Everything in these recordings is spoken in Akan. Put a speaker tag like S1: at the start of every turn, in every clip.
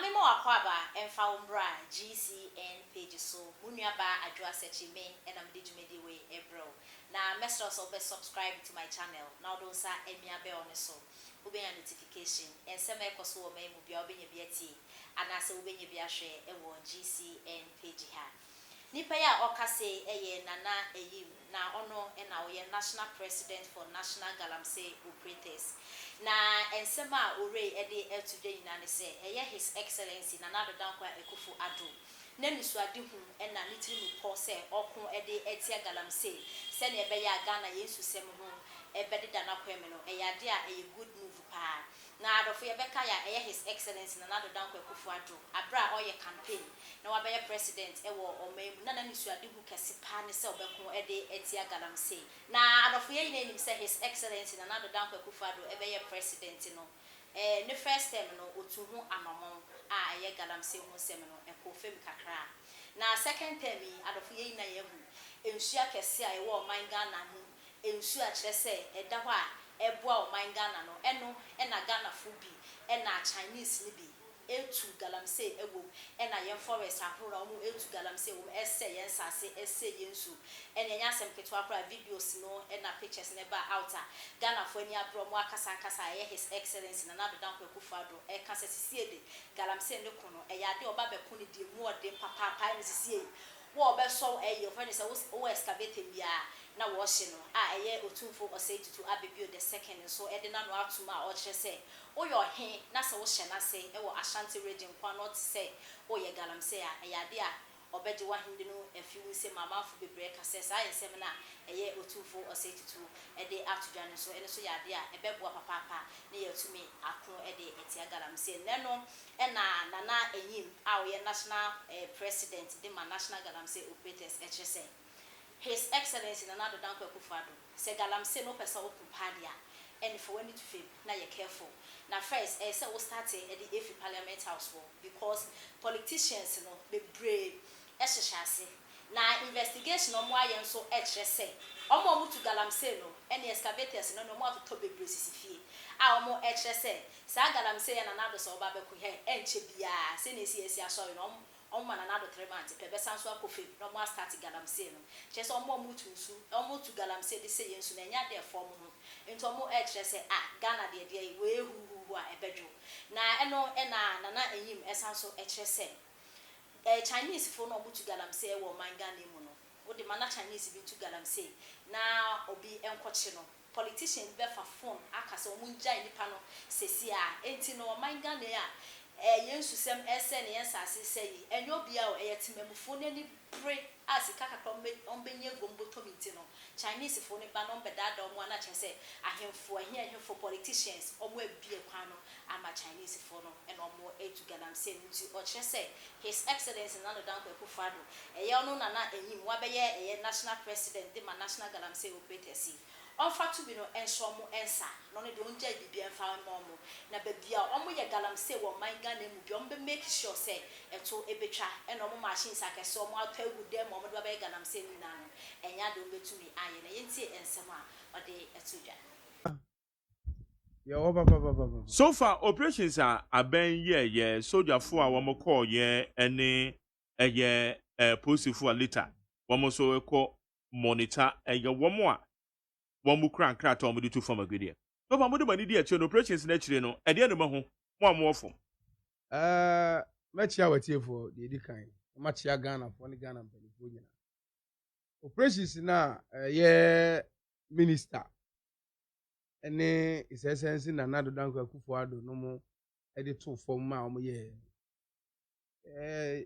S1: Maame ma wakɔ aba ɛmfa wo mbra GCN page so. Mo nua baa Adwoa Sɛkyi me ɛna mede dwumadie wei ɛbrɛ wo. Na mɛsrɛ wo sɛ wobɛ subscribe to my channel na wode wo nsa amia bell no so. Wobɛnya notification. Nsɛm a ɛkɔ so wɔ man mu biara, wobɛnya bi atie anaasɛ wobɛnya bi ahwɛ ɛwɔ GCN page ha. Nipa yi a ɔka se ɛyɛ Nana Ayim, na ɔno na ɔyɛ National President for National Galamsey Operators. Na nsɛm a owura yi de ato dwa nyinaa ne sɛ ɛyɛ His Excellency Nana Addo Dankwa Akufo Addo n'anisoadehu na ne tirim pɔ sɛ ɔko de atia galamsey sɛnea ɛbɛyɛ a Ghana yɛn nsusɛm ho bɛdeda n'akwan mu no, ɛyɛ adeɛ a ɛyɛ good move paa. Na adɔfo, yɛbɛka yɛ a, ɛyɛ His Excellency Nana Addo Dankwa Akufo Addo, abere a ɔyɛ campaign na wabɛyɛ president wɔ ɔman mu, na n'anisoadehu kɛse paa ne sɛ ɔbɛko de atia galamsey. Na adɔfo, yɛn nyinaa nim sɛ His Excellency Nana Addo Dankwa Akufo Addo ɛbɛyɛ president no, ne first term no, otu ho anɔmɔn a ɛyɛ galamsey ho nsɛm no ɛkɔɔ fam kakra. Na second term yi, adɔfo, yɛn nyinaa yɛahu nsuo akɛse a ɛwɔ ɔman Ghana mu, nsuo a kyerɛ sɛ ɛda hɔ a ɛboa ɔman Ghana no, ɛno ɛna Ghanafo bi ɛna Chinese no bi etu galamsey ɛwɔ mu, ɛna yɛn forest ahorow a wɔn etu galamsey wɔ mu, ɛsɛ yɛn nsase, ɛsɛ yɛn nsuo. Ɛna ɛnyɛ asɛm ketewa koraa. Videos no ɛna pictures no ɛba out a, Ghanafoɔ ani abere, wɔn akasa akasa a ɛyɛ His Excellency Nana Addo Dankwa Akufo Addo ɛka sɛ sisie de galamsey ne ko no ɛyɛ ade a ɔba bɛko ne deɛ mu ɔden papaapa. Ɛna sisie wɔ ɔbɛsɔw ɛyɛ ɔfɛ ne sɛ wɔ excavator biara na wɔɔhye no a, ɛyɛ Otumfo Osei Tutu Ababio the Second nso ɛde n'ano atum a ɔkyerɛ sɛ woyɛ ɔhen na sɛ wohyɛ n'ase ɛwɔ Ashanti Region kwan na ɔte sɛ woyɛ galamsey a, ɛyɛ ade a ɔbɛgye w'ahende no afi wo nsam. Amanfo bebree ka sɛ saa nsɛm no a ɛyɛ Otumfo Osei Tutu ɛde ato dwa no nso, ɛno nso yɛ ade a ɛbɛboa papaapa ne yɛatumi ako ɛde atia galamsey. Nnɛ no ɛna Nana Enyim a ɔyɛ national president de ma National Galamsey Operators ɛkyerɛ sɛ His Excellency Nana Addo Dankwa Akufo Addo, sɛ galamsey no wopɛ sɛ woko paa deɛ a, ɛne fa w'ani to fam na yɛ careful. Na first ɛyɛ sɛ wo start ɛde efi Parliament House hɔ, because politicians no bebree ɛhyehyɛ ase. Na investigation a wɔn ayɛ nso ɛkyerɛ sɛ wɔn a wɔtu galamsey no ɛne excavators no na wɔn atotɔ bebree sisi fie a wɔn ɛkyerɛ sɛ saa galamsey yɛ Nana Addo sɛ ɔba abɛko hɛ, ɛnkyɛ biara sɛnea esi asɔre no, wɔn ma Nana Addo 3 months pɛ, bɛsan so akɔ fam na wɔn astart galamsey no. Kyerɛ sɛ wɔn a wɔtu nsu, wɔn tu galamsey de sɛ yɛn nsu no, ɛnyɛ adeɛ fɔm ho. Nti wɔn ɛkyerɛ sɛ a Ghana deɛ wei huhuhu a ɛbɛdwo. Na ɛno ɛna Nana Enyim ɛsan so ɛkyerɛ sɛ Chinese fo no a wɔtu galamsey wɔ ɔman Ghana mu no, wode ma na Chinese bi tu galamsey na obi nkɔkye no, politician bi bɛfa phone aka sɛ wɔn ngyae nipa no sɛsi a. Enti no ɔman Ghana yi a yɛn nsusɛm ɛsɛ ne yɛn nsase sɛ yi, ɛnyɛ obiara o, ɛyɛ temamufoɔ n'ani bere a sika kakra wɔn bɛnya egu wɔn bɔtɔm. Nti no Chinese foɔ no ba na wɔn bɛdaadaa wɔn a, na kyerɛ sɛ ahemfo, ahemfo, politicians, wɔn abie kwan no ama Chinese foɔ no ɛna wɔn etu galamsey no. Nti ɔkyerɛ sɛ His Excellence Nana Dankwa Akufo Addo, ɛyɛ ɔno Nana Enyim wabɛyɛ ɛyɛ national president de ma National Galamsey Operators yi, ɔmfa tumi no nhyɛ ɔmo nsa na ɔno deɛ ɔngyae biribi mfa mma ɔmo, na baabi a ɔmo yɛ galamsey wɔ ɔman Ghana mu bi, ɔmo bɛ make sure sɛ ɛto ebetwa. Ɛna ɔmo machines akɛse ɔmo atɔ agu dɛm a ɔmo de bɛyɛ galamsey no nyinaa no, ɛnyɛ ade ɔmo bɛtumi ayɛ. Na yɛntie nsɛm a ɔde ɛto dwa.
S2: Yɛwɔ papapapapa.
S3: So far, operations a abɛn yɛɛyɛ, sogyafoɔ a wɔn kɔɔyɛ ne ɛyɛ polisifoɔ a later wɔn nso kɔ monitor, ɛyɛ wɔn a wɔn kura nkrataa a wɔde tu fam agudeɛ. So far, mo de mo ani di akyire no, operations n'akyire no, ɛdeɛ na mo ho mo a mo wɔ fam?
S2: Mɛkyia watiefoɔ deɛ ɛdi kan, na makyia Ghanafoɔ ne Ghana mpanimfoɔ nyinaa. Operations na ɛyɛ minister ne His Excellency Nana Addo Dankwa Akufo Addo no mo de to fam ma wɔn yɛ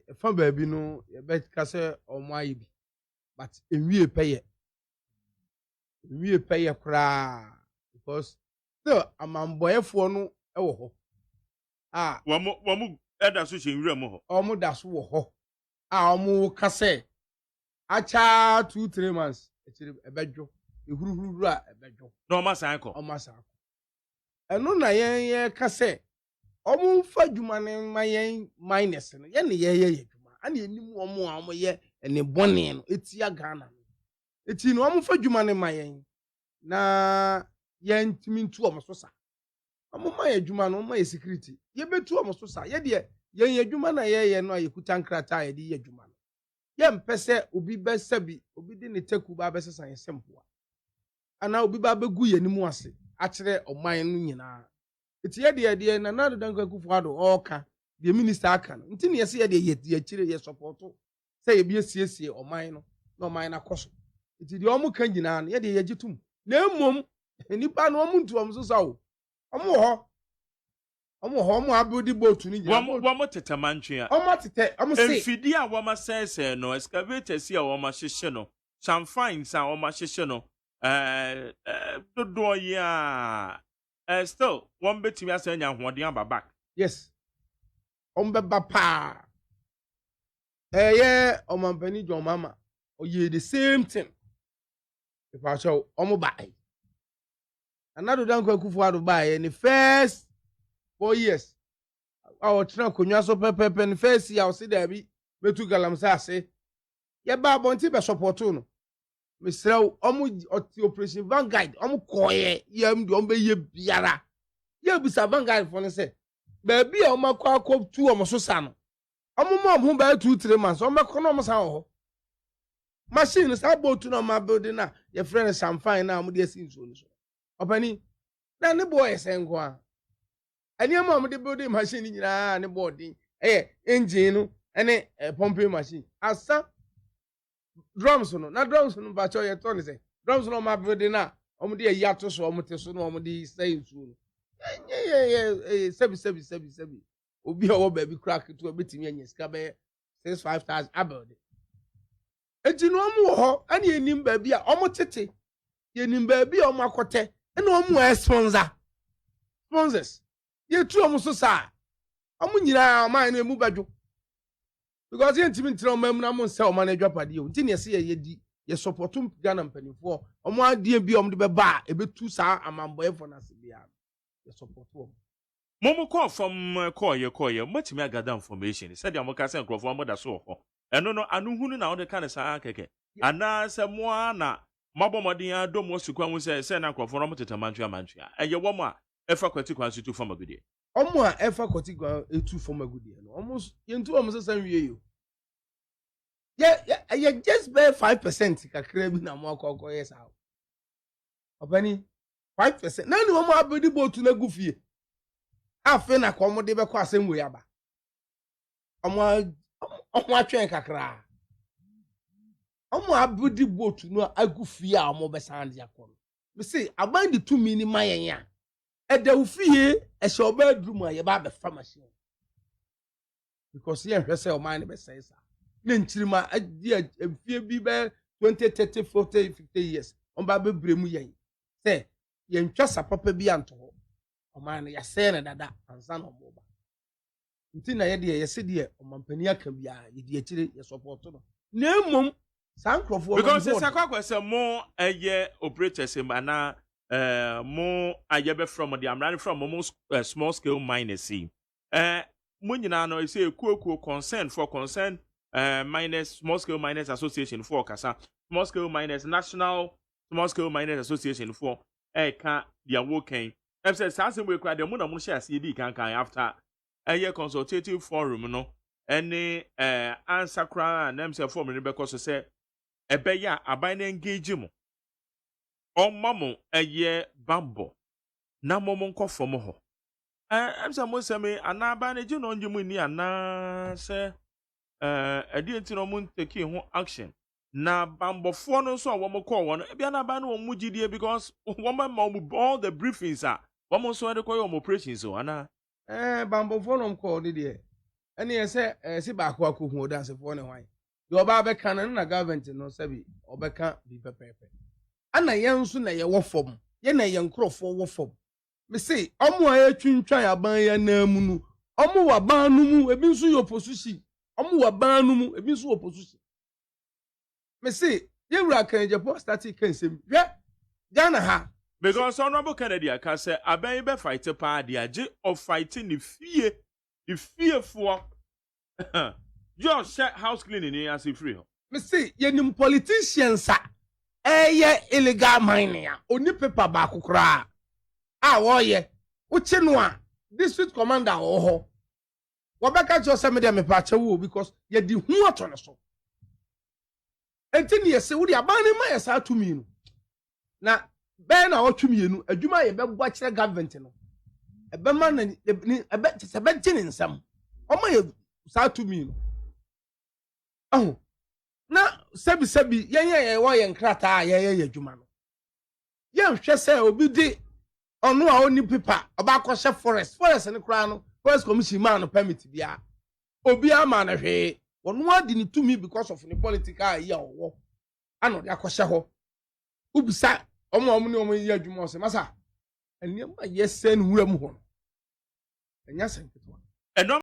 S2: ɛfa baabi no, yɛbɛka sɛ wɔn ayɛ bi, but nwie pɛyɛ, nwie pɛyɛ koraa, because still amambɔyɛfoɔ no wɔ hɔ a
S3: Wɔn ɛda so hyɛ nwura mu hɔ.
S2: Wɔn da so wɔ hɔ a wɔn ka sɛ akyaa 2-3 months akyire ɛbɛdwo ehuruhuru a ɛbɛdwo.
S3: Na wɔn asan kɔ.
S2: Wɔn asan kɔ. Ɛno na yɛn yɛka sɛ wɔn mfa adwuma no ma yɛn miners no, yɛn ne yɛyɛ yɛ adwuma ɛna enim wɔn a wɔyɛ ɛne bɔne no etia Ghana no. Eti no wɔn mfa adwuma no ma yɛn na yɛn ntumi ntu wɔn so sa. Wɔn ma yɛ adwuma no, wɔn ma yɛ security, yɛbɛtu wɔn so sa. Yɛ deɛ Yɛn adwuma na yɛyɛ no a yɛkuta nkrataa a yɛde yɛ adwuma no, yɛmpɛ sɛ obi bɛsɛ bi, obi de ne taku ba abɛsesa yɛn sɛ mpoa anaa obi ba abɛgu yɛn anim ase akyerɛ ɔman no nyinaa. Nti yɛ deɛ Nana Addo Dankwa Akufo-Addo ɔɔka, deɛ minister aka no nti ne yɛsɛ yɛ deɛ yɛ akyire, yɛ support sɛ yɛbi asiesie ɔman no na ɔman no akɔ so. Nti deɛ ɔmo ka nyinaa no, yɛ deɛ yɛgye tom, na mmom nipa no, ɔmo ntu ɔmo so sa o. Ɔmo wɔ hɔ, ɔmo wɔ hɔ, ɔmo abuild boat no nyinaa.
S3: Wɔn tete mantwea.
S2: Ɔmo atetɛ, ɔmo se
S3: mfidie a wɔn asɛesɛe no, excavators a wɔn ahyehyɛ no, changfans a wɔn ahyehyɛ no, ɛɛ ɛɛ dodoɔ yi a still wɔn bɛtumi asɛ anya ahoɔden aba back?
S2: Yes, ɔmo bɛba paa. Ɛyɛ ɔmampanin John Mahama ɔyɛ the same thing ìfàṣọ. Ɔmo baa yi, Nana Addo Dankwa Akufo-Addo baa yɛ ne first 4 years a ɔtena akonnwa so pɛpɛpɛ ne first year, ɔsi daabi, mɛtu galamsey ase. Yɛba abɔnten bɛ support no. Mesrɛ ɔmo, ɔte Operation Vanguard, ɔmo kɔɔyɛ yɛm deɛ ɔmo bɛyɛ biara. Yɛbisa Vanguard fo no sɛ baabi a ɔmo akɔ akɔtu ɔmo so sa no, ɔmo ma ɔmo ho bɛyɛ 2-3 months, ɔmo bɛkɔ na ɔmo san wɔ hɔ. Machine no, saa boat no a ɔmo abuild no a yɛfrɛ no samfan no a ɔmo de asi nsuo no so, ɔpani na ne boɔ yɛ sɛn nko a nneɛma a ɔmo de building machine no nyinaa ne boɔ den, ɛyɛ engine no ɛne pumping machine asa drums no. Na drums no bakyɛ yɛtɔ ne sɛ drums no, ɔmo abuild no a ɔmo de ayi ato so, ɔmo te so na ɔmo de sɛ nsuo no, ɛnyɛ yɛ yɛ ɛyɛ sɛbi sɛbi sɛbi sɛbi, obi a ɔwɔ baabi kura ketewa betumi anya sika bɛyɛ 6, 5 thousand abuild. Eti no, ɔmo wɔ hɔ, ɛna yɛnim baabi a ɔmo tete, yɛnim baabi a ɔmo akɔtɛ, ɛna ɔmo yɛ sponsors. Yɛtu ɔmo so saa, ɔmo nyinaa ɔman no emu bɛdwo, because yɛntumi ntena ɔman mu na mo nsɛ ɔman no adwapadeɛ o. Nti na yɛsɛ yɛ yɛdi yɛ support Ghana mpanimfoɔ. Ɔmo adeɛ bi a ɔmo de bɛba a ebetu saa amambɔyɛfoɔ no ase biara, yɛ support wɔn.
S3: Mo kɔɔ fam kɔɔyɛ, motumi agather information sɛdeɛ moka sɛ nkurɔfoɔ mo da so wɔ hɔ. Ɛno no anohunu na wode ka ne saa kɛkɛ, anaasɛ mo ara na moabɔ mmɔden adɔ mo asukwa ho sɛ na nkurɔfoɔ no motete mantwea mantwea, ɛyɛ wɔm a ɛfa kwati kwan so tu fam agudeɛ?
S2: Ɔmo a ɛfa kɔti kwan etu fam agudeɛ no, ɔmo yɛntu ɔmo sesa nwie yi o. Yɛ yɛ just bɛyɛ 5% kakra bi na mo akɔ akɔyɛ saa o. Ɔpɛni, 5% na ne wɔn abuild boat no agu fie. Afei na kɔ ɔmo de bɛkɔ asɛm wei aba, ɔmo atwɛn kakra. Ɔmo abuild boat no agu fie a ɔmo bɛsan de akɔ no, mesi aban de tumi ni ma yɛn a ɛda wo fie, ɛhyɛ ɔbaa duru mu a yɛba abɛfa machine, because yɛnhwɛ sɛ ɔman no bɛsɛe saa ne nkyirima adi mfie bi bɛyɛ 20, 30, 40, 50 years, ɔmo ba bɛbrɛ mu yɛn sɛ yɛntwa sa papa bi anto hɔ. Ɔman no yɛasɛe no dada ansa na ɔmo ba. Nti na yɛdeɛ yɛsɛ deɛ ɔmampanin aka biara, yɛdi akyire, yɛ support no, na mmom saa nkurɔfoɔ no
S3: Because
S2: board
S3: sɛ akɔ sɛ mo ɛyɛ operators mu anaa mo a yɛbɛfrɛ mo de amara no frɛ mo small scale miners yi, mo nyinaa no ɛsɛ ekuokuo concern for concern miners, Small Scale Miners Association for kasa, Small Scale Miners, National Small Scale Miners Association for ɛɛka deɛ wɔkɛn ɛfɛ saa asɛm wei koraa deɛ, mo na mo hyɛ aseɛ di kankan after ɛyɛ consultative forum no ɛne ansa koraa a nam sɛ forum no bɛkɔ so sɛ ɛbɛyɛ a aban no engage mo, ɔma mo ɛyɛ bambɔ na mo nkɔ fam hɔ. Ɛm sɛ mo nsɛm yi anaa aban no gye na ɔngye mo nni, anaa sɛ ɛdeɛ nti na ɔmo ntake ho action na bambɔfoɔ no nso a wɔn kɔɔ wɔn no, ebia na aban no wɔn mu gyidie, because wɔn bɛ ma wɔn all the briefings a wɔn nso de kɔyɛ wɔn operations o, anaa?
S2: Bambɔfoɔ nom kɔɔ ne deɛ, ɛne yɛ sɛ si baako akɔhu ɔdansefoɔ ne hwan deɛ ɔbaa bɛka no na government no sɛbi ɔbɛka bi pɛpɛɛpɛ. Ana yɛn nso na yɛwɔ fam, yɛn na yɛn nkurɔfoɔ wɔ fam. Mese ɔmo a yɛtwintwan aban yɛn nan mu no, ɔmo wɔ aban no mu, ebi nso yɛ opposition. Ɔmo wɔ aban no mu, ebi nso wɔ opposition. Mese yɛwura Ken Agyapong start ka nsɛm, hwɛ Ghana ha.
S3: Because Honourable Kennedy aka sɛ aban yi bɛ fight paa de agye ɔfight ne fie, ne fiefoɔ gye ɔhyɛ house cleaning ni ase firi hɔ.
S2: Mese yɛnim politicians a ɛyɛ illegal mining a oni paper baako koraa a wɔreyɛ. Wokye no a, district commander wɔ hɔ. Wɔbɛka kyerɛ sɛ medeɛ mepa akyɛw o, because yɛde hu ato ne so. Enti ne yɛsɛ wode aban no ma yɛ saa tumi no na bɛyɛ na ɔtwe 2 adwuma a yɛbɛbɔ akyerɛ government no, ɛbɛma na ne ɛbɛ kyɛ sɛ ɛbɛgye ne nsam. Ɔma yɛ saa tumi no ɔho na sɛbisɛbi yɛn yɛ yɛwɔ yɛn krataa a yɛyɛ yɛ adwuma no, yɛnhwɛ sɛ obi de ɔno a ɔni pepa ɔba akɔhyɛ forest no koraa no, Forest Commission maa no permit biara, obiara maa no hwee. Ɔno adi ne tumi because of ne political yi a ɔwɔ ana ɔde akɔhyɛ hɔ. Wobisa ɔmo a ɔmo ne ɔmo yɛ adwuma, ɔsɛ masa nneɛma a yɛsɛ no nwura mu hɔ no, ɛnyɛ asɛm ketewa.
S3: Ɛnɔm.